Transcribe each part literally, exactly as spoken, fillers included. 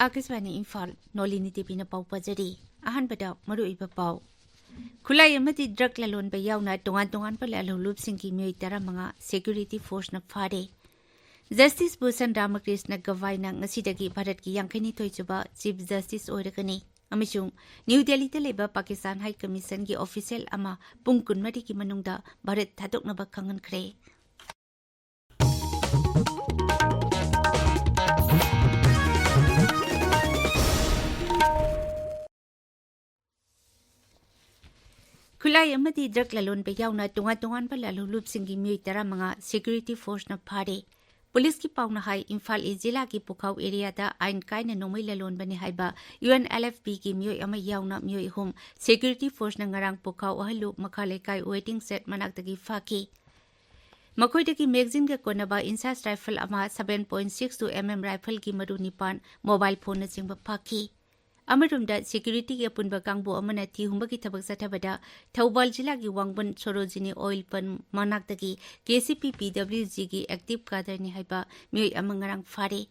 ꯑꯥꯀꯥꯁꯕꯥꯅꯤ ꯏꯝꯐꯥꯜ, ꯅꯣꯂꯤꯅꯤ ꯗꯦꯕꯤꯅ ꯄꯥꯎ ꯄꯥꯖꯔꯤ꯫ ꯑꯍꯥꯟꯕꯗ ꯃꯔꯨꯑꯣꯏꯕ ꯄꯥꯎ꯫ ꯈꯨꯠꯂꯥꯏ ꯑꯃꯗꯤ ꯗ꯭ꯔꯒ ꯂꯂꯣꯟꯕ ꯌꯥꯎꯅ ꯇꯣꯉꯥꯟ ꯇꯣꯉꯥꯟꯕ ꯂꯥꯜꯍꯧꯂꯨꯞꯁꯤꯡꯒꯤ ꯃꯤꯑꯣꯏ ꯇꯔꯥꯃꯉꯥ ꯁꯦꯀ꯭ꯌꯨꯔꯤꯇꯤ ꯐꯣꯔꯁꯅ ꯐꯥꯔꯦ꯫ ꯖꯁꯇꯤꯁ ꯚꯨꯁꯟ ꯔꯥꯃꯀ꯭ꯔꯤꯁꯅ ꯒꯚꯥꯏꯅ ꯉꯁꯤꯗꯒꯤ ꯚꯥꯔꯠꯀꯤ ꯌꯥꯡꯈꯩꯅꯤꯊꯣꯏꯁꯨꯕ ꯆꯤꯐ ꯖꯁꯇꯤꯁ ꯑꯣꯏꯔꯒꯅꯤ ꯑꯃꯁꯨꯡ ꯅ꯭ꯌꯨ ꯗꯦꯜꯂꯤꯗ ꯂꯩꯕ ꯄꯥꯀꯤꯁꯇꯥꯟ ꯍꯥꯏ ꯀꯃꯤꯁꯟꯒꯤ ꯑꯣꯐꯤꯁꯤꯌꯦꯜ ꯑꯃ ꯄꯨꯡ ꯀꯨꯟꯃꯔꯤꯒꯤ ꯃꯅꯨꯡꯗ ꯚꯥꯔꯠ ꯊꯥꯗꯣꯛꯅꯕ ꯈꯪꯍꯟꯈ꯭ꯔꯦ꯫ ꯈꯨꯠꯂꯥꯏ ꯑꯃꯗꯤ ꯗ꯭ꯔꯒ ꯂꯂꯣꯟꯕ ꯌꯥꯎꯅ ꯇꯣꯉꯥꯟ ꯇꯣꯉꯥꯟꯕ ꯂꯥꯜꯍꯧꯂꯨꯞꯁꯤꯡꯒꯤ ꯃꯤꯑꯣꯏ ꯇꯔꯥꯃꯉꯥ ꯁꯦꯀ꯭ꯌꯨꯔꯤꯇꯤ ꯐꯣꯔꯁꯅ ꯐꯥꯔꯦ꯫ ꯄꯨꯂꯤꯁꯀꯤ ꯄꯥꯎꯅ ꯍꯥꯏ, ꯏꯝꯐꯥꯜ ꯏꯁ ꯖꯤꯂꯥꯒꯤ ꯄꯨꯈꯥꯎ ꯑꯦꯔꯤꯌꯥꯗ ꯑꯥꯏꯟ ꯀꯥꯏꯅ ꯅꯣꯡꯃꯩ ꯂꯂꯣꯟꯕꯅꯤ ꯍꯥꯏꯕ ꯌꯨ ꯑꯦꯟ ꯑꯦꯜ ꯑꯦꯐ ꯄꯤꯒꯤ ꯃꯤꯑꯣꯏ ꯑꯃ ꯌꯥꯎꯅ ꯃꯤꯑꯣꯏ ꯑꯍꯨꯝ ꯁꯦꯀ꯭ꯌꯨꯔꯤꯇꯤ ꯐꯣꯔꯁꯅ ꯉꯔꯥꯡ ꯄꯨꯈꯥꯎ ꯑꯍꯜꯂꯨꯞ ꯃꯈꯥ ꯂꯩꯀꯥꯏ ꯋꯦꯇꯤꯡ ꯁꯦꯠ ꯃꯅꯥꯛꯇꯒꯤ ꯐꯥꯈꯤ꯫ ꯃꯈꯣꯏꯗꯒꯤ ꯃꯦꯒꯖꯤꯟꯒ ꯀꯣꯟꯅꯕ ꯏꯟꯁꯥꯁ ꯔꯥꯏꯐꯜ ꯑꯃ, seven point six two M M ꯔꯥꯏꯐꯜꯒꯤ ꯃꯔꯨ ꯅꯤꯄꯥꯟ, ꯃꯣꯕꯥꯏꯜ ꯐꯣꯟꯅꯆꯤꯡꯕ ꯐꯥꯈꯤ꯫ ꯑꯃꯔꯣꯝꯗ, ꯁꯦꯀ꯭ꯌꯨꯔꯤꯇꯤꯒꯤ ꯑꯄꯨꯟꯕ ꯀꯥꯡꯕꯨ ꯑꯃꯅ ꯊꯤꯍꯨꯝꯕꯒꯤ ꯊꯕꯛ ꯆꯠꯊꯕꯗ ꯊꯧꯕꯥꯜ ꯖꯤꯂꯥꯒꯤ ꯋꯥꯡꯕꯟ ꯁꯣꯔꯣꯖꯤꯅꯤ ꯑꯣꯏꯜ ꯄꯝ ꯃꯅꯥꯛꯇꯒꯤ ꯀꯦ ꯁꯤ ꯄꯤ ꯄꯤ ꯗꯕ꯭ꯂꯤꯎ ꯖꯤꯒꯤ ꯑꯦꯛꯇꯤꯚ ꯀꯥꯗꯔꯅꯤ ꯍꯥꯏꯕ ꯃꯤꯑꯣꯏ ꯑꯃ ꯉꯔꯥꯡ ꯐꯥꯔꯦ꯫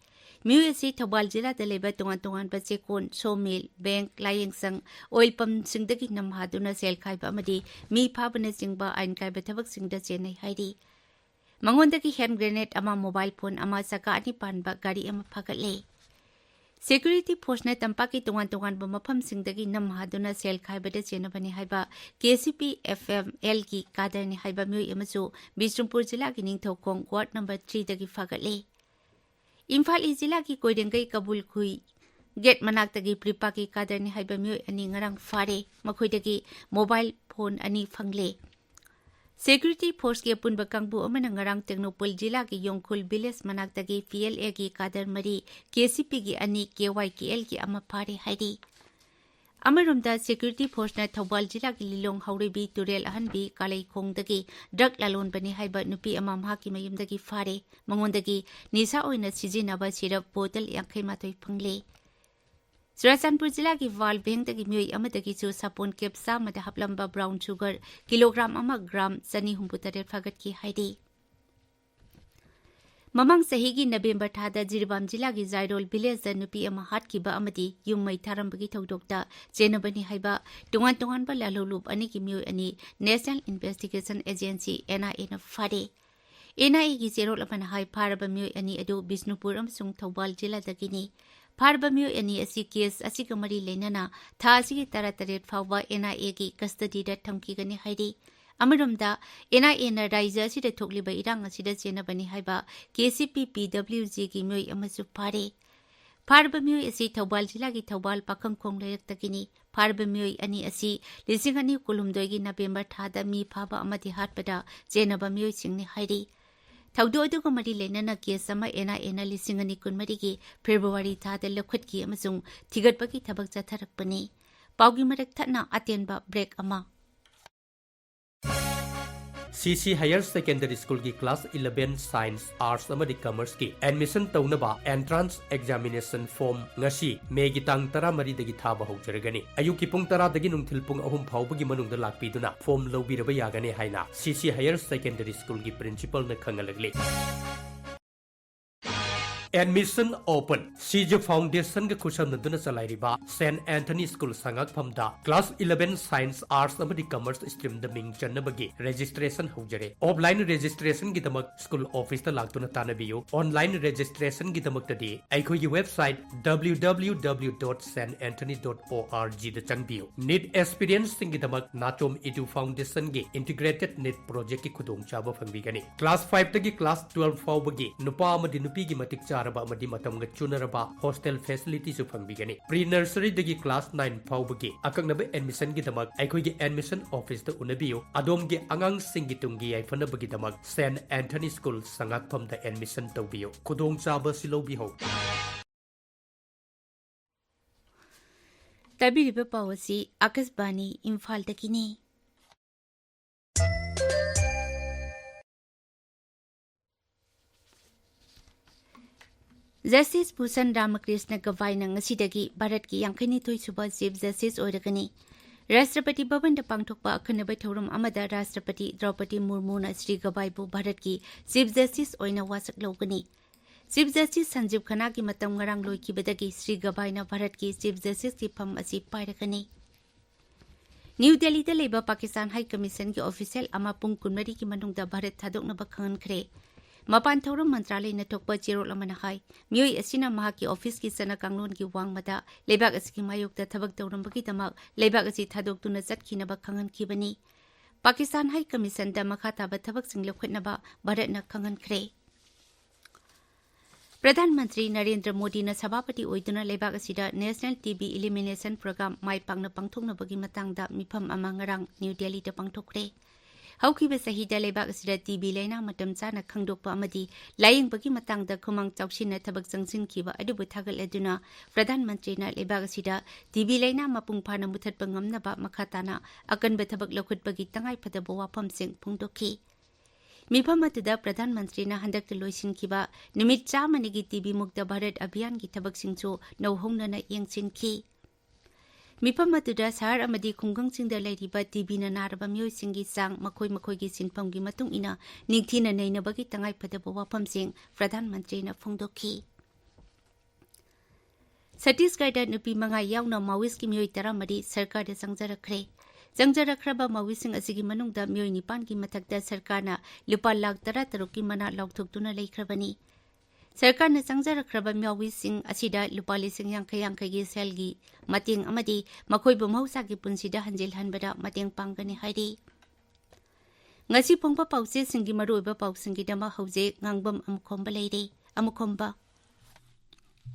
ꯃꯤꯑꯣꯏ ꯑꯁꯤ ꯊꯧꯕꯥꯜ ꯖꯤꯂꯥꯗ ꯂꯩꯕ ꯇꯣꯉꯥꯟ ꯇꯣꯉꯥꯟꯕ ꯆꯦꯛꯀꯣꯟ, ꯁꯣ ꯃꯤꯜ, ꯕꯦꯡꯛ, ꯂꯥꯏꯌꯦꯡꯁꯪ, ꯑꯣꯏꯜ ꯄꯝꯁꯤꯡꯗꯒꯤ ꯅꯝ ꯍꯥꯗꯨꯅ ꯁꯦꯜ ꯈꯥꯏꯕ ꯑꯃꯗꯤ ꯃꯤ ꯐꯥꯕꯅꯆꯤꯡꯕ ꯑꯥꯏꯟ ꯀꯥꯏꯕ ꯊꯕꯛꯁꯤꯡꯗ ꯆꯦꯟꯅꯩ ꯍꯥꯏꯔꯤ꯫ ꯃꯉꯣꯟꯗꯒꯤ ꯍꯦꯟ ꯒ꯭ꯔꯦꯅꯦꯗ ꯑꯃ, ꯃꯣꯕꯥꯏꯜ ꯐꯣꯟ ꯑꯃ, ꯆꯀꯥ ꯑꯅꯤ ꯄꯥꯟꯕ ꯒꯥꯔꯤ ꯑꯃ ꯐꯥꯒꯠꯂꯦ꯫ ꯁꯦꯀ꯭ꯌꯨꯔꯤꯇꯤ ꯐꯣꯔꯁꯅ ꯇꯝꯄꯥꯛꯀꯤ ꯇꯣꯉꯥꯟ ꯇꯣꯉꯥꯟꯕ ꯃꯐꯝꯁꯤꯡꯗꯒꯤ ꯅꯝ ꯍꯥꯗꯨꯅ ꯁꯦꯜ ꯈꯥꯏꯕꯗ ꯆꯦꯟꯅꯕꯅꯤ ꯍꯥꯏꯕ ꯀꯦ ꯁꯤ ꯄꯤ ꯑꯦꯐ ꯑꯦꯝ ꯑꯦꯜꯒꯤ ꯀꯥꯗꯔꯅꯤ ꯍꯥꯏꯕ ꯃꯤꯑꯣꯏ ꯑꯃꯁꯨ ꯕꯤꯁꯅꯨꯄꯨꯔ ꯖꯤꯂꯥꯒꯤ ꯅꯤꯡꯊꯧꯈꯣꯡ ꯋꯥꯔꯗ ꯅꯝꯕꯔ ꯊ꯭ꯔꯤꯗꯒꯤ ꯐꯥꯒꯠꯂꯦ꯫ ꯏꯝꯐꯥꯜ ꯏꯁ ꯖꯤꯂꯥꯒꯤ ꯀꯣꯏꯔꯦꯡꯒꯩ ꯀꯕꯨꯜꯈꯨꯏ ꯒꯦꯠ ꯃꯅꯥꯛꯇꯒꯤ ꯄ꯭ꯔꯤꯄꯥꯛꯀꯤ ꯀꯥꯗꯔꯅꯤ ꯍꯥꯏꯕ ꯃꯤꯑꯣꯏ ꯑꯅꯤ ꯉꯔꯥꯡ ꯐꯥꯔꯦ꯫ ꯃꯈꯣꯏꯗꯒꯤ ꯃꯣꯕꯥꯏꯜ ꯐꯣꯟ ꯑꯅꯤ ꯐꯪꯂꯦ꯫ ꯁꯦꯀ꯭ꯌꯨꯔꯤꯇꯤ ꯐꯣꯔꯁꯀꯤ ꯑꯄꯨꯟꯕ ꯀꯥꯡꯕꯨ ꯑꯃꯅ ꯉꯔꯥꯡ ꯇꯦꯡꯅꯧꯄꯜ ꯖꯤꯂꯥꯒꯤ ꯌꯣꯡꯈꯨꯜ ꯚꯤꯂꯦꯖ ꯃꯅꯥꯛꯇꯒꯤ ꯄꯤ ꯑꯦꯜ ꯑꯦꯒꯤ ꯀꯥꯗꯔ ꯃꯔꯤ, ꯀꯦ ꯁꯤ ꯄꯤꯒꯤ ꯑꯅꯤ, ꯀꯦ ꯋꯥꯏ ꯀꯦ ꯑꯦꯜꯒꯤ ꯑꯃ ꯐꯥꯔꯦ ꯍꯥꯏꯔꯤ꯫ ꯑꯃꯔꯣꯝꯗ, ꯁꯦꯀ꯭ꯌꯨꯔꯤꯇꯤ ꯐꯣꯔꯁꯅ ꯊꯧꯕꯥꯜ ꯖꯤꯂꯥꯒꯤ ꯂꯤꯂꯣꯡ ꯍꯥꯎꯔꯩꯕꯤ ꯇꯨꯔꯦꯜ ꯑꯍꯟꯕꯤ ꯀꯥꯂꯩꯈꯣꯡꯗꯒꯤ ꯗ꯭ꯔꯒ ꯂꯂꯣꯟꯕꯅꯤ ꯍꯥꯏꯕ ꯅꯨꯄꯤ ꯑꯃ ꯃꯍꯥꯛꯀꯤ ꯃꯌꯨꯝꯗꯒꯤ ꯐꯥꯔꯦ꯫ ꯃꯉꯣꯟꯗꯒꯤ ꯅꯤꯁꯥ ꯑꯣꯏꯅ ꯁꯤꯖꯤꯟꯅꯕ ꯁꯤꯔꯞ ꯕꯣꯇꯜ ꯌꯥꯡꯈꯩ ꯃꯥꯊꯣꯏ ꯐꯪꯂꯦ꯫ ꯆꯨꯔꯥꯆꯥꯟꯄꯨꯔ ꯖꯤꯂꯥꯒꯤ ꯋꯥꯔꯜ ꯕꯦꯡꯛꯇꯒꯤ ꯃꯤꯑꯣꯏ ꯑꯃꯗꯒꯤꯁꯨ ꯁꯥꯄꯣꯟ ꯀꯦꯞ ꯆꯥꯝꯃꯗ ꯍꯥꯞꯂꯝꯕ ꯕ꯭ꯔꯥꯎꯟ ꯁꯨꯒꯔ ꯀꯤꯂꯣꯒ꯭ꯔꯥꯝ ꯑꯃ ꯒ꯭ꯔꯥꯝ ꯆꯅꯤ ꯍꯨꯝꯐꯨ ꯇꯔꯦꯠ ꯐꯥꯒꯠꯈꯤ ꯍꯥꯏꯔꯤ꯫ ꯃꯃꯥꯡ ꯆꯍꯤꯒꯤ ꯅꯕꯦꯝꯕꯔ ꯊꯥꯗ ꯖꯤꯔꯤꯕꯥꯝ ꯖꯤꯂꯥꯒꯤ ꯖꯥꯏꯔꯣꯜ ꯚꯤꯂꯦꯖꯇ ꯅꯨꯄꯤ ꯑꯃ ꯍꯥꯠꯈꯤꯕ ꯑꯃꯗꯤ ꯌꯨꯝ ꯃꯩ ꯊꯥꯔꯝꯕꯒꯤ ꯊꯧꯗꯣꯛꯇ ꯆꯦꯟꯅꯕꯅꯤ ꯍꯥꯏꯕ ꯇꯣꯉꯥꯟ ꯇꯣꯉꯥꯟꯕ ꯂꯥꯜꯍꯧꯂꯨꯞ ꯑꯅꯤꯒꯤ ꯃꯤꯑꯣꯏ ꯑꯅꯤ National Investigation Agency, N I A ꯅ ꯐꯥꯔꯦ꯫ N I A ꯒꯤ ꯆꯦꯔꯣꯜ ꯑꯃꯅ ꯍꯥꯏ, ꯐꯥꯔꯕ ꯃꯤꯑꯣꯏ ꯑꯅꯤ ꯑꯗꯨ ꯕꯤꯁꯅꯨꯄꯨꯔ ꯑꯃꯁꯨꯡ ꯊꯧꯕꯥꯜ ꯖꯤꯂꯥꯗꯒꯤꯅꯤ꯫ ꯐꯥꯔꯕ ꯃꯤꯑꯣꯏ ꯑꯅꯤ ꯑꯁꯤ ꯀꯦꯁ ꯑꯁꯤꯒ ꯃꯔꯤ ꯂꯩꯅꯅ ꯊꯥ ꯑꯁꯤꯒꯤ ꯇꯔꯥꯇꯔꯦꯠ ꯐꯥꯎꯕ N I A ꯒꯤ ꯀꯁꯇꯗꯤꯗ ꯊꯝꯈꯤꯒꯅꯤ ꯍꯥꯏꯔꯤ꯫ ꯑꯃꯔꯣꯝꯗ, N I A ꯅ ꯔꯥꯏꯖ꯭ꯌ ꯑꯁꯤꯗ ꯊꯣꯛꯂꯤꯕ ꯏꯔꯥꯡ ꯑꯁꯤꯗ ꯆꯦꯟꯅꯕꯅꯤ ꯍꯥꯏꯕ K C P P W G ꯒꯤ ꯃꯤꯑꯣꯏ ꯑꯃꯁꯨ ꯐꯥꯔꯦ꯫ ꯐꯥꯔꯕ ꯃꯤꯑꯣꯏ ꯑꯁꯤ ꯊꯧꯕꯥꯜ ꯖꯤꯂꯥꯒꯤ ꯊꯧꯕꯥꯜ ꯄꯥꯈꯪꯈꯣꯡ ꯂꯩꯔꯛꯇꯒꯤꯅꯤ꯫ ꯐꯥꯔꯕ ꯃꯤꯑꯣꯏ ꯑꯅꯤ ꯑꯁꯤ ꯂꯤꯁꯤꯡ ꯑꯅꯤ ꯀꯨꯟꯍꯨꯝꯗꯣꯏꯒꯤ ꯅꯕꯦꯝꯕꯔ ꯊꯥꯗ ꯃꯤ ꯐꯥꯕ ꯑꯃꯗꯤ ꯍꯥꯠꯄꯗ ꯆꯦꯟꯅꯕ ꯃꯤꯑꯣꯏꯁꯤꯡꯅꯤ ꯍꯥꯏꯔꯤ꯫ ꯊꯧꯗꯣꯛ ꯑꯗꯨꯒ ꯃꯔꯤ ꯂꯩꯅꯅ ꯀꯦꯁ ꯑꯃ N I A ꯅ ꯂꯤꯁꯤꯡ ꯑꯅꯤ ꯀꯨꯟꯃꯔꯤꯒꯤ ꯐꯦꯕ꯭ꯔꯨꯋꯥꯔꯤ ꯊꯥꯗ ꯂꯧꯈꯠꯈꯤ ꯑꯃꯁꯨꯡ ꯊꯤꯒꯠꯄꯒꯤ ꯊꯕꯛ ꯆꯠꯊꯔꯛꯄꯅꯤ꯫ ꯄꯥꯎꯒꯤ ꯃꯔꯛ ꯊꯠꯅ ꯑꯇꯦꯟꯕ ꯕ꯭ꯔꯦꯛ ꯑꯃ꯫ C C Higher Secondary School ꯒꯤ class eleven Science, Arts ꯑꯃꯗꯤ Commerce ꯀꯤ admission ꯇꯧꯅꯕ entrance examination form ꯉꯁꯤ ꯃꯦꯒꯤ ꯇꯥꯡ ꯇꯔꯥꯃꯔꯤꯗꯒꯤ ꯊꯥꯕ ꯍꯧꯖꯔꯒꯅꯤ꯫ ꯑꯌꯨꯛꯀꯤ ꯄꯨꯡ ꯇꯔꯥꯗꯒꯤ ꯅꯨꯡꯊꯤꯜ ꯄꯨꯡ ꯑꯍꯨꯝ ꯐꯥꯎꯕꯒꯤ ꯃꯅꯨꯡꯗ ꯂꯥꯛꯄꯤꯗꯨꯅ form ꯂꯧꯕꯤꯔꯕ ꯌꯥꯒꯅꯤ ꯍꯥꯏꯅ C C Higher Secondary School ꯒꯤ principal ꯅ ꯈꯪꯍꯜꯂꯛꯂꯤ꯫ Admission open꯫ ꯁꯤꯖ Foundation ꯒ ꯈꯨꯠꯁꯝꯅꯗꯨꯅ ꯆꯂꯥꯏꯔꯤꯕ Saint Anthony School ꯁꯉꯥꯛꯐꯝꯗ class eleven Science, Arts ꯑꯃꯗꯤ Commerce stream ꯗ ꯃꯤꯡ ꯆꯟꯅꯕꯒꯤ registration ꯍꯧꯖꯔꯦ꯫ Offline registration ꯒꯤꯗꯃꯛ school office ꯇ ꯂꯥꯛꯇꯨꯅ ꯇꯥꯟꯅꯕꯤꯌꯨ꯫ Online registration ꯒꯤꯗꯃꯛꯇꯗꯤ ꯑꯩꯈꯣꯏꯒꯤ website W W W dot saint anthony dot org ꯗ ꯆꯪꯕꯤꯌꯨ꯫ NEET aspirants ꯁꯤꯡꯒꯤꯗꯃꯛ Natom Edu Foundation ꯒꯤ Integrated NEET Project ꯀꯤ ꯈꯨꯗꯣꯡꯆꯥꯕ ꯐꯪꯕꯤꯒꯅꯤ꯫ Class five ꯇꯒꯤ class twelve ꯐꯥꯎꯕꯒꯤ ꯅꯨꯄꯥ ꯑꯃꯗꯤ ꯅꯨꯄꯤꯒꯤ ꯃꯇꯤꯛ ꯆꯥꯔꯕ ꯑꯃꯗꯤ ꯃꯇꯝꯒ ꯆꯨꯅꯔꯕ hostel facility ꯁꯨ ꯐꯪꯕꯤꯒꯅꯤ꯫ Pre nursery ꯗꯒꯤ class nine ꯐꯥꯎꯕꯒꯤ ꯑꯀꯛꯅꯕ admission ꯒꯤꯗꯃꯛ ꯑꯩꯈꯣꯏꯒꯤ admission office ꯇ ꯎꯅꯕꯤꯌꯨ꯫ ꯑꯗꯣꯝꯒꯤ ꯑꯉꯥꯡꯁꯤꯡꯒꯤ ꯇꯨꯡꯒꯤ ꯌꯥꯏꯐꯅꯕꯒꯤꯗꯃꯛ Saint Anthony School ꯁꯉꯥꯛꯐꯝꯗ admission ꯇꯧꯕꯤꯌꯨ꯫ ꯈꯨꯗꯣꯡꯆꯥꯕ ꯑꯁꯤ ꯂꯧꯕꯤꯍꯧ꯫ ꯇꯥꯕꯤꯔꯤꯕ ꯄꯥꯎ ꯑꯁꯤ ꯑꯥꯀꯥꯁꯕꯥꯅꯤ ꯏꯝꯐꯥꯜꯗꯒꯤꯅꯤ꯫ Justice ꯚꯨꯁꯟ ꯔꯥꯃꯀ꯭ꯔꯤꯁꯅ ꯒꯚꯥꯏꯅ ꯉꯁꯤꯗꯒꯤ ꯚꯥꯔꯠꯀꯤ ꯌꯥꯡꯈꯩꯅꯤꯊꯣꯏ ꯁꯨꯕ Chief Justice ꯑꯣꯏꯔꯒꯅꯤ꯫ ꯔꯥꯁꯇ꯭ꯔꯄꯇꯤ ꯚꯕꯟꯗ ꯄꯥꯡꯊꯣꯛꯄ ꯑꯈꯟꯅꯕ ꯊꯧꯔꯝ ꯑꯃꯗ ꯔꯥꯁꯇ꯭ꯔꯄꯇꯤ ꯗ꯭ꯔꯧꯄꯗꯤ ꯃꯨꯔꯃꯨꯅ ꯁ꯭ꯔꯤ ꯒꯕꯥꯏꯕꯨ ꯚꯥꯔꯠꯀꯤ ꯆꯤꯐ ꯖꯁꯇꯤꯁ ꯑꯣꯏꯅ ꯋꯥꯁꯛ ꯂꯧꯒꯅꯤ꯫ ꯆꯤꯐ ꯖꯁꯇꯤꯁ ꯁꯟꯖꯤꯕ ꯈꯅꯥꯒꯤ ꯃꯇꯝ ꯉꯔꯥꯡ ꯂꯣꯏꯈꯤꯕꯗꯒꯤ ꯁ꯭ꯔꯤ ꯒꯕꯥꯏꯅ ꯚꯥꯔꯠꯀꯤ ꯆꯤꯐ ꯖꯁꯇꯤꯁꯀꯤ ꯐꯝ ꯑꯁꯤ ꯄꯥꯏꯔꯒꯅꯤ꯫ ꯅ꯭ꯌꯨ ꯗꯦꯜꯂꯤꯗ ꯂꯩꯕ ꯄꯥꯀꯤꯁꯇꯥꯟ ꯍꯥꯏ ꯀꯃꯤꯁꯟꯒꯤ ꯑꯣꯐꯤꯁꯤꯌꯦꯜ ꯑꯃ ꯄꯨꯡ ꯀꯨꯟꯃꯔꯤꯒꯤ ꯃꯅꯨꯡꯗ ꯚꯥꯔꯠ ꯊꯥꯗꯣꯛꯅꯕ ꯈꯪꯍꯟꯈ꯭ꯔꯦ꯫ ꯃꯄꯥꯟ ꯊꯧꯔꯝ ꯃꯟꯇ꯭ꯔꯥꯂꯌꯅ ꯊꯣꯛꯄ ꯆꯦꯔꯣꯜ ꯑꯃꯅ ꯍꯥꯏ, ꯃꯤꯑꯣꯏ ꯑꯁꯤꯅ ꯃꯍꯥꯛꯀꯤ ꯑꯣꯐꯤꯁꯀꯤ ꯆꯠꯅ ꯀꯥꯡꯂꯣꯟꯒꯤ ꯋꯥꯡꯃꯗ ꯂꯩꯕꯥꯛ ꯑꯁꯤꯒꯤ ꯃꯥꯌꯣꯛꯇ ꯊꯕꯛ ꯇꯧꯔꯝꯕꯒꯤꯗꯃꯛ ꯂꯩꯕꯥꯛ ꯑꯁꯤ ꯊꯥꯗꯣꯛꯇꯨꯅ ꯆꯠꯈꯤꯅꯕ ꯈꯪꯍꯟꯈꯤꯕꯅꯤ꯫ ꯄꯥꯀꯤꯁꯇꯥꯟ ꯍꯥꯏ ꯀꯃꯤꯁꯟꯗ ꯃꯈꯥ ꯇꯥꯕ ꯊꯕꯛꯁꯤꯡ ꯂꯧꯈꯠꯅꯕ ꯚꯥꯔꯠꯅ ꯈꯪꯍꯟꯈ꯭ꯔꯦ꯫ ꯄ꯭ꯔꯙꯥꯟ ꯃꯟꯇ꯭ꯔꯤ ꯅꯔꯦꯟꯗ꯭ꯔ ꯃꯣꯗꯤꯅ ꯁꯚꯥꯄꯇꯤ ꯑꯣꯏꯗꯨꯅ ꯂꯩꯕꯥꯛ ꯑꯁꯤꯗ National T B Elimination Program ꯃꯥꯏ ꯄꯥꯛꯅ ꯄꯥꯡꯊꯣꯛꯅꯕꯒꯤ ꯃꯇꯥꯡꯗ ꯃꯤꯐꯝ ꯑꯃ ꯉꯔꯥꯡ ꯅ꯭ꯌꯨ ꯗꯦꯜꯂꯤꯗ ꯄꯥꯡꯊꯣꯛꯈ꯭ꯔꯦ꯫ ꯍꯧꯈꯤꯕ ꯆꯍꯤꯗ ꯂꯩꯕꯥꯛ ꯑꯁꯤꯗ ꯇꯤ ꯕꯤ ꯂꯥꯏꯅꯥ ꯃꯇꯝ ꯆꯥꯅ ꯈꯪꯗꯣꯛꯄ ꯑꯃꯗꯤ ꯂꯥꯌꯦꯡꯕꯒꯤ ꯃꯇꯥꯡꯗ ꯈꯨꯃꯥꯡ ꯆꯥꯎꯁꯤꯟꯅ ꯊꯕꯛ ꯆꯪꯁꯤꯟꯈꯤꯕ ꯑꯗꯨꯕꯨ ꯊꯥꯒꯠꯂꯗꯨꯅ, ꯄ꯭ꯔꯙꯥꯟ ꯃꯟꯇ꯭ꯔꯤꯅ ꯂꯩꯕꯥꯛ ꯑꯁꯤꯗ ꯇꯤ ꯕꯤ ꯂꯥꯏꯅꯥ ꯃꯄꯨꯡ ꯐꯥꯅ ꯃꯨꯊꯠꯄ ꯉꯝꯅꯕ ꯃꯈꯥ ꯇꯥꯅ ꯑꯀꯟꯕ ꯊꯕꯛ ꯂꯧꯈꯠꯄꯒꯤ ꯇꯉꯥꯏꯐꯗꯕ ꯋꯥꯐꯝꯁꯤꯡ ꯐꯣꯡꯗꯣꯛꯈꯤ꯫ ꯃꯤꯐꯝ ꯑꯗꯨꯗ ꯄ꯭ꯔꯙꯥꯟ ꯃꯟꯇ꯭ꯔꯤꯅ ꯍꯟꯗꯛꯇ ꯂꯣꯏꯁꯤꯟꯈꯤꯕ ꯅꯨꯃꯤꯠ ꯆꯥꯝꯃꯅꯤꯒꯤ ꯇꯤ ꯕꯤ ꯃꯨꯛꯇ ꯚꯥꯔꯠ ꯑꯚꯤꯌꯥꯟꯒꯤ ꯊꯕꯛꯁꯤꯡꯁꯨ ꯅꯧꯍꯧꯅꯅ ꯌꯦꯡꯁꯤꯟꯈꯤ꯫ ꯃꯤꯐꯝ ꯑꯗꯨꯗ ꯁꯍꯔ ꯑꯃꯗꯤ ꯈꯨꯡꯒꯪꯁꯤꯡꯗ ꯂꯩꯔꯤꯕ ꯇꯤ ꯕꯤꯅ ꯅꯥꯔꯕ ꯃꯤꯑꯣꯏꯁꯤꯡꯒꯤ ꯆꯥꯡ ꯃꯈꯣꯏ ꯃꯈꯣꯏꯒꯤ ꯁꯤꯟꯐꯝꯒꯤ ꯃꯇꯨꯡ ꯏꯟꯅ ꯅꯤꯡꯊꯤꯅ ꯅꯩꯅꯕꯒꯤ ꯇꯉꯥꯏꯐꯗꯕ ꯋꯥꯐꯝꯁꯤꯡ ꯄ꯭ꯔꯙꯥꯟ ꯃꯟꯇ꯭ꯔꯤꯅ ꯐꯣꯡꯗꯣꯛꯈꯤ꯫ ꯁꯠꯇꯤꯁꯒꯔꯗ ꯅꯨꯄꯤ ꯃꯉꯥ ꯌꯥꯎꯅ ꯃꯥꯋꯤꯁꯀꯤ ꯃꯤꯑꯣꯏ ꯇꯔꯥꯃꯔꯤ ꯁꯔꯀꯥꯔꯗ ꯆꯪꯖꯔꯛꯈ꯭ꯔꯦ꯫ ꯆꯪꯖꯔꯛꯈ꯭ꯔꯕ ꯃꯥꯋꯤꯁꯁꯤꯡ ꯑꯁꯤꯒꯤ ꯃꯅꯨꯡꯗ ꯃꯤꯑꯣꯏ ꯅꯤꯄꯥꯟꯒꯤ ꯃꯊꯛꯇ ꯁꯔꯀꯥꯔꯅ ꯂꯨꯄꯥ ꯂꯥꯈ ꯇꯔꯥꯇꯔꯨꯛꯀꯤ ꯃꯅꯥ ꯂꯥꯎꯊꯣꯛꯇꯨꯅ ꯂꯩꯈ꯭ꯔꯕꯅꯤ꯫ ꯁꯔꯀꯥꯔꯅ ꯆꯪꯖꯔꯛꯈ꯭ꯔꯕ ꯃꯥꯋꯤꯁꯁꯤꯡ ꯑꯁꯤꯗ ꯂꯨꯄꯥ ꯂꯤꯁꯤꯡ ꯌꯥꯡꯈꯩ ꯌꯥꯡꯈꯩꯒꯤ ꯁꯦꯜꯒꯤ ꯃꯇꯦꯡ ꯑꯃꯗꯤ ꯃꯈꯣꯏꯕꯨ ꯃꯍꯧꯁꯥꯒꯤ ꯄꯨꯟꯁꯤꯗ ꯍꯟꯖꯤꯜꯍꯟꯕꯗ ꯃꯇꯦꯡ ꯄꯥꯡꯒꯅꯤ ꯍꯥꯏꯔꯤ꯫ ꯉꯁꯤ ꯐꯣꯡꯕ ꯄꯥꯎꯆꯦꯁꯤꯡꯒꯤ ꯃꯔꯨꯑꯣꯏꯕ ꯄꯥꯎꯁꯤꯡꯒꯤꯗꯃꯛ ꯍꯧꯖꯤꯛ ꯉꯥꯡꯕꯝ ꯑꯃꯨꯈꯣꯝꯕ ꯂꯩꯔꯦ꯫ ꯑꯃꯨꯈꯣꯝꯕ꯫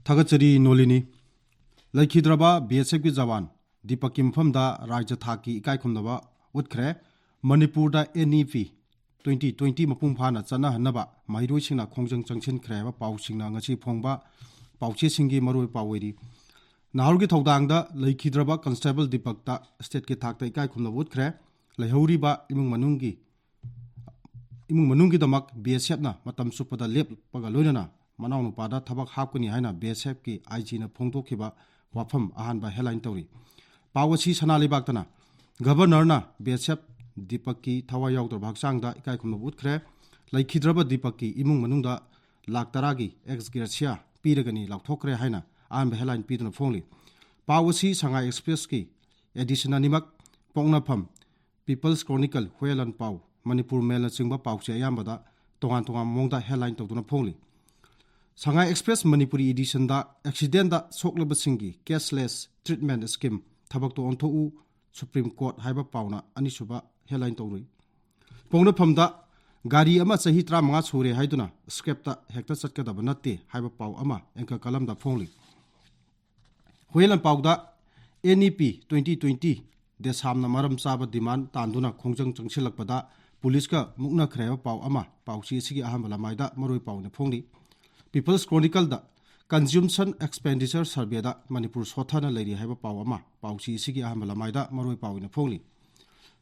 ꯊꯥꯒꯠꯆꯔꯤ ꯅꯣꯂꯤꯅꯤ꯫ ꯂꯩꯈꯤꯗ꯭ꯔꯕ ꯕꯤ ꯑꯦꯁ ꯑꯦꯐꯀꯤ ꯖꯋꯥꯟ ꯗꯤꯄꯛꯀꯤ ꯃꯐꯝꯗ ꯔꯥꯖ꯭ꯌ ꯊꯥꯛꯀꯤ ꯏꯀꯥꯏ ꯈꯨꯝꯅꯕ ꯎꯠꯈ꯭ꯔꯦ꯫ ꯃꯅꯤꯄꯨꯔꯗ ꯑꯦꯟ ꯏ ꯄꯤ ꯇ꯭ꯋꯦꯟꯇꯤ ꯇ꯭ꯋꯦꯟꯇꯤ ꯃꯄꯨꯡ ꯐꯥꯅ ꯆꯠꯅꯍꯟꯅꯕ ꯃꯍꯩꯔꯣꯏꯁꯤꯡꯅ ꯈꯣꯡꯖꯪ ꯆꯪꯁꯤꯟꯈ꯭ꯔꯦ ꯍꯥꯏꯕ ꯄꯥꯎꯁꯤꯡꯅ ꯉꯁꯤ ꯐꯣꯡꯕ ꯄꯥꯎꯆꯦꯁꯤꯡꯒꯤ ꯃꯔꯨꯑꯣꯏꯕ ꯄꯥꯎ ꯑꯣꯏꯔꯤ꯫ ꯅꯥꯍꯨꯔꯒꯤ ꯊꯧꯗꯥꯡꯗ ꯂꯩꯈꯤꯗ꯭ꯔꯕ ꯀꯟꯁꯇꯦꯕꯜ ꯗꯤꯄꯛꯇ ꯁ꯭ꯇꯦꯠꯀꯤ ꯊꯥꯛꯇ ꯏꯀꯥꯏ ꯈꯨꯝꯅꯕ ꯎꯠꯈ꯭ꯔꯦ꯫ ꯂꯩꯍꯧꯔꯤꯕ ꯏꯃꯨꯡ ꯃꯅꯨꯡꯒꯤ, ꯏꯃꯨꯡ ꯃꯅꯨꯡꯒꯤꯗꯃꯛ ꯕꯤ ꯑꯦꯁ ꯑꯦꯐꯅ ꯃꯇꯝ ꯆꯨꯞꯄꯗ ꯂꯦꯞꯄꯒ ꯂꯣꯏꯅꯅ ꯃꯅꯥꯎꯅꯨꯄꯥꯗ ꯊꯕꯛ ꯍꯥꯞꯀꯅꯤ ꯍꯥꯏꯅ ꯕꯤ ꯑꯦꯁ ꯑꯦꯐꯀꯤ ꯑꯥꯏ ꯖꯤꯅ ꯐꯣꯡꯗꯣꯛꯈꯤꯕ ꯋꯥꯐꯝ ꯑꯍꯥꯟꯕ ꯍꯦꯗꯂꯥꯏꯟ ꯇꯧꯔꯤ꯫ ꯄꯥꯎ ꯑꯁꯤ ꯁꯅꯥ ꯂꯩꯕꯥꯛꯇꯅ ꯒꯚꯔꯅꯔꯅ ꯕꯤꯁꯦꯞ ꯗꯤꯄꯛꯀꯤ ꯊꯋꯥꯏ ꯌꯥꯎꯗ꯭ꯔꯕ ꯍꯛꯆꯥꯡꯗ ꯏꯀꯥꯏ ꯈꯨꯝꯅꯕ ꯎꯠꯈ꯭ꯔꯦ꯫ ꯂꯩꯈꯤꯗ꯭ꯔꯕ ꯗꯤꯄꯛꯀꯤ ꯏꯃꯨꯡ ꯃꯅꯨꯡꯗ ꯂꯥꯈ ꯇꯔꯥꯒꯤ ꯑꯦꯛꯁ ꯒ꯭ꯔꯦꯁꯤꯌꯥ ꯄꯤꯔꯒꯅꯤ ꯂꯥꯎꯊꯣꯛꯈ꯭ꯔꯦ ꯍꯥꯏꯅ ꯑꯍꯥꯟꯕ ꯍꯦꯗꯂꯥꯏꯟ ꯄꯤꯗꯨꯅ ꯐꯣꯡꯂꯤ꯫ ꯄꯥꯎ ꯑꯁꯤ ꯁꯉꯥꯏ ꯑꯦꯛꯁꯄ꯭ꯔꯦꯁꯀꯤ ꯑꯦꯗꯤꯁꯟ ꯑꯅꯤꯃꯛ, ꯄꯣꯛꯅꯐꯝ, ꯄꯤꯄꯜꯁ ꯀ꯭ꯔꯣꯅꯤꯀꯜ, ꯍꯨꯌꯦꯟ ꯂꯥꯟꯄꯥꯎ, ꯃꯅꯤꯄꯨꯔ ꯃꯦꯜꯅꯆꯤꯡꯕ ꯄꯥꯎꯆꯦ ꯑꯌꯥꯝꯕꯗ ꯇꯣꯉꯥꯟ ꯇꯣꯉꯥꯟꯕ ꯃꯑꯣꯡꯗ ꯍꯦꯗꯂꯥꯏꯟ ꯇꯧꯗꯨꯅ ꯐꯣꯡꯂꯤ꯫ ꯁꯉꯥꯏ ꯑꯦꯛꯁꯄ꯭ꯔꯦꯁ ꯃꯅꯤꯄꯨꯔꯤ ꯏꯗꯤꯁꯟꯗ ꯑꯦꯛꯁꯤꯗꯦꯟꯗ ꯁꯣꯛꯂꯕꯁꯤꯡꯒꯤ cashless treatment scheme ꯊꯕꯛꯇ ꯑꯣꯟꯊꯣꯛꯎ, ꯁꯨꯄ꯭ꯔꯤꯝ ꯀꯣꯔꯠ ꯍꯥꯏꯕ ꯄꯥꯎꯅ ꯑꯅꯤꯁꯨꯕ ꯍꯦꯗꯂꯥꯏꯟ ꯇꯧꯔꯤ꯫ ꯄꯣꯛꯅꯐꯝꯗ ꯒꯥꯔꯤ ꯑꯃ ꯆꯍꯤ ꯇꯔꯥꯃꯉꯥ ꯁꯨꯔꯦ ꯍꯥꯏꯗꯨꯅ ꯁ꯭ꯀ꯭ꯔꯦꯞꯇ ꯍꯦꯛꯇ ꯆꯠꯀꯗꯕ ꯅꯠꯇꯦ ꯍꯥꯏꯕ ꯄꯥꯎ ꯑꯃ anchor ꯀꯂꯝꯗ ꯐꯣꯡꯂꯤ꯫ Huiyen ꯂꯥꯟꯄꯥꯎꯗ NEP twenty twenty ꯗꯦꯁꯥꯝꯅ ꯃꯔꯝ ꯆꯥꯕ ꯗꯤꯃꯥꯟ ꯇꯥꯟꯗꯨꯅ ꯈꯣꯡꯖꯪ ꯆꯪꯁꯤꯜꯂꯛꯄꯗ ꯄꯨꯂꯤꯁꯀ ꯃꯨꯛꯅꯈ꯭ꯔꯦ ꯍꯥꯏꯕ ꯄꯥꯎ ꯑꯃ ꯄꯥꯎꯆꯦ ꯑꯁꯤꯒꯤ ꯑꯍꯥꯟꯕ ꯂꯃꯥꯏꯗ ꯃꯔꯨꯑꯣꯏ ꯄꯥꯎ ꯑꯣꯏꯅ ꯐꯣꯡꯂꯤ꯫ ꯄꯤꯄꯜꯁ ꯀ꯭ꯔꯣꯅꯤꯀꯜꯗ consumption expenditure surveyꯗ ꯃꯅꯤꯄꯨꯔ ꯁꯣꯠꯊꯅ ꯂꯩꯔꯤ ꯍꯥꯏꯕ ꯄꯥꯎ ꯑꯃ ꯄꯥꯎꯆꯦ ꯑꯁꯤꯒꯤ ꯑꯍꯥꯟꯕ ꯂꯃꯥꯏꯗ ꯃꯔꯨꯑꯣꯏ ꯄꯥꯎ ꯑꯣꯏꯅ ꯐꯣꯡꯂꯤ꯫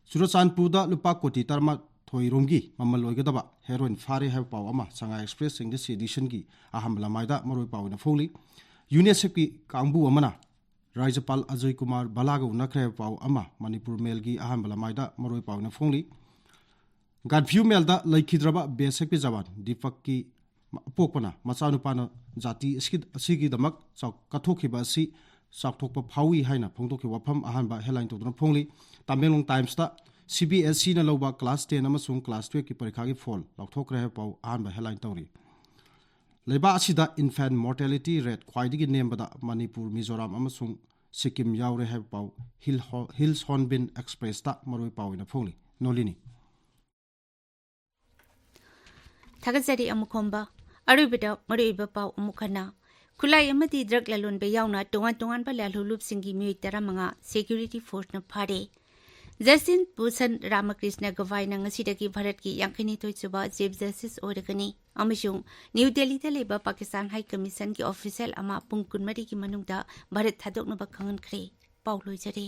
ꯆꯨꯔꯆꯥꯟꯄꯨꯔꯗ ꯂꯨꯄꯥ ꯀꯣꯇꯤ ꯇꯔꯥꯃꯥꯊꯣꯏ ꯔꯣꯝꯒꯤ ꯃꯃꯜ ꯑꯣꯏꯒꯗꯕ ꯍꯦꯔꯣꯏꯟ ꯐꯥꯔꯦ ꯍꯥꯏꯕ ꯄꯥꯎ ꯑꯃ ꯁꯉꯥꯏ ꯑꯦꯛꯁꯄ꯭ꯔꯦꯁ English editionꯒꯤ ꯑꯍꯥꯟꯕ ꯂꯃꯥꯏꯗ ꯃꯔꯨꯑꯣꯏ ꯄꯥꯎ ꯑꯣꯏꯅ ꯐꯣꯡꯂꯤ꯫ UNICEFꯀꯤ ꯀꯥꯡꯕꯨ ꯑꯃꯅ ꯔꯥꯖ꯭ꯌꯄꯥꯜ ꯑꯖꯣꯏ ꯀꯨꯃꯥꯔ ꯚꯜꯂꯥꯒ ꯎꯅꯈ꯭ꯔꯦ ꯍꯥꯏꯕ ꯄꯥꯎ ꯑꯃ ꯃꯅꯤꯄꯨꯔ ꯃꯦꯜꯒꯤ ꯑꯍꯥꯟꯕ ꯂꯃꯥꯏꯗ ꯃꯔꯨꯑꯣꯏ ꯄꯥꯎ ꯑꯣꯏꯅ ꯐꯣꯡꯂꯤ꯫ ꯒꯥꯟꯐ꯭ꯌꯨ ꯃꯦꯜꯗ ꯂꯩꯈꯤꯗ꯭ꯔꯕ ꯕꯤꯑꯦꯁꯑꯦꯐꯀꯤ ꯖꯋꯥꯟ ꯗꯤꯄꯛꯀꯤ ꯑꯄꯣꯛꯄꯅ ꯃꯆꯥꯅꯨꯄꯥꯅ ꯖꯥꯇꯤ ꯑꯁꯤꯒꯤ-, ꯑꯁꯤꯒꯤꯗꯃꯛ ꯆꯥꯎ-, ꯀꯠꯊꯣꯛꯈꯤꯕ ꯑꯁꯤ ꯆꯥꯎꯊꯣꯛꯄ ꯐꯥꯎꯏ ꯍꯥꯏꯅ ꯐꯣꯡꯗꯣꯛꯈꯤꯕ ꯋꯥꯐꯝ ꯑꯍꯥꯟꯕ ꯍꯦꯗꯂꯥꯏꯟ ꯇꯧꯗꯨꯅ ꯐꯣꯡꯂꯤ꯫ ꯇꯃꯦꯡꯂꯣꯡ ꯇꯥꯏꯝꯁꯇ CBSEꯅ ꯂꯧꯕ class ten ꯑꯃꯁꯨꯡ class twelveꯀꯤ ꯄꯔꯤꯈꯥꯒꯤ ꯐꯣꯜ ꯂꯥꯎꯊꯣꯛꯈ꯭ꯔꯦ ꯍꯥꯏꯕ ꯄꯥꯎ ꯑꯍꯥꯟꯕ ꯍꯦꯗꯂꯥꯏꯟ ꯇꯧꯔꯤ꯫ ꯂꯩꯕꯥꯛ ꯑꯁꯤꯗ infant mortality rate ꯈ꯭ꯋꯥꯏꯗꯒꯤ ꯅꯦꯝꯕꯗ ꯃꯅꯤꯄꯨꯔ, ꯃꯤꯖꯣꯔꯥꯝ ꯑꯃꯁꯨꯡ ꯁꯤꯛꯀꯤꯝ ꯌꯥꯎꯔꯦ ꯍꯥꯏꯕ ꯄꯥꯎ ꯍꯤꯜ ꯍꯣ-, ꯍꯤꯜꯁ ꯍꯣꯔꯟꯕꯤꯜ ꯑꯦꯛꯁꯄ꯭ꯔꯦꯁꯇ ꯃꯔꯨꯑꯣꯏ ꯄꯥꯎ ꯑꯣꯏꯅ ꯐꯣꯡꯂꯤ꯫ ꯅꯣꯂꯤꯅꯤ꯫ ꯊꯥꯒꯠꯆꯔꯤ ꯑꯃꯨꯛ ꯈꯣꯝꯕ꯫ ꯑꯔꯣꯏꯕꯗ ꯃꯔꯨꯑꯣꯏꯕ ꯄꯥꯎ ꯑꯃꯨꯛ ꯍꯟꯅ꯫ ꯈꯨꯠꯂꯥꯏ ꯑꯃꯗꯤ ꯗ꯭ꯔꯒ ꯂꯂꯣꯟꯕ ꯌꯥꯎꯅ ꯇꯣꯉꯥꯟ ꯇꯣꯉꯥꯟꯕ ꯂꯥꯜꯍꯧꯂꯨꯞꯁꯤꯡꯒꯤ ꯃꯤꯑꯣꯏ ꯇꯔꯥꯃꯉꯥ ꯁꯦꯀ꯭ꯌꯨꯔꯤꯇꯤ ꯐꯣꯔꯁꯅ ꯐꯥꯔꯦ꯫ ꯖꯁꯇꯤꯟ ꯚꯨꯁꯟ ꯔꯥꯃꯀ꯭ꯔꯤꯁꯅ ꯒꯚꯥꯏꯅ ꯉꯁꯤꯗꯒꯤ ꯚꯥꯔꯠꯀꯤ ꯌꯥꯡꯈꯩꯅꯤꯊꯣꯏ ꯁꯨꯕ ꯆꯤꯐ ꯖꯁꯇꯤꯁ ꯑꯣꯏꯔꯒꯅꯤ ꯑꯃꯁꯨꯡ ꯅ꯭ꯌꯨ ꯗꯦꯜꯂꯤꯗ ꯂꯩꯕ ꯄꯥꯀꯤꯁꯇꯥꯟ ꯍꯥꯏ ꯀꯃꯤꯁꯟꯒꯤ ꯑꯣꯐꯤꯁꯤꯌꯦꯜ ꯑꯃ ꯄꯨꯡ ꯀꯨꯟꯃꯔꯤꯒꯤ ꯃꯅꯨꯡꯗ ꯚꯥꯔꯠ ꯊꯥꯗꯣꯛꯅꯕ ꯈꯪꯍꯟꯈ꯭ꯔꯦ꯫ ꯄꯥꯎ ꯂꯣꯏꯖꯔꯦ꯫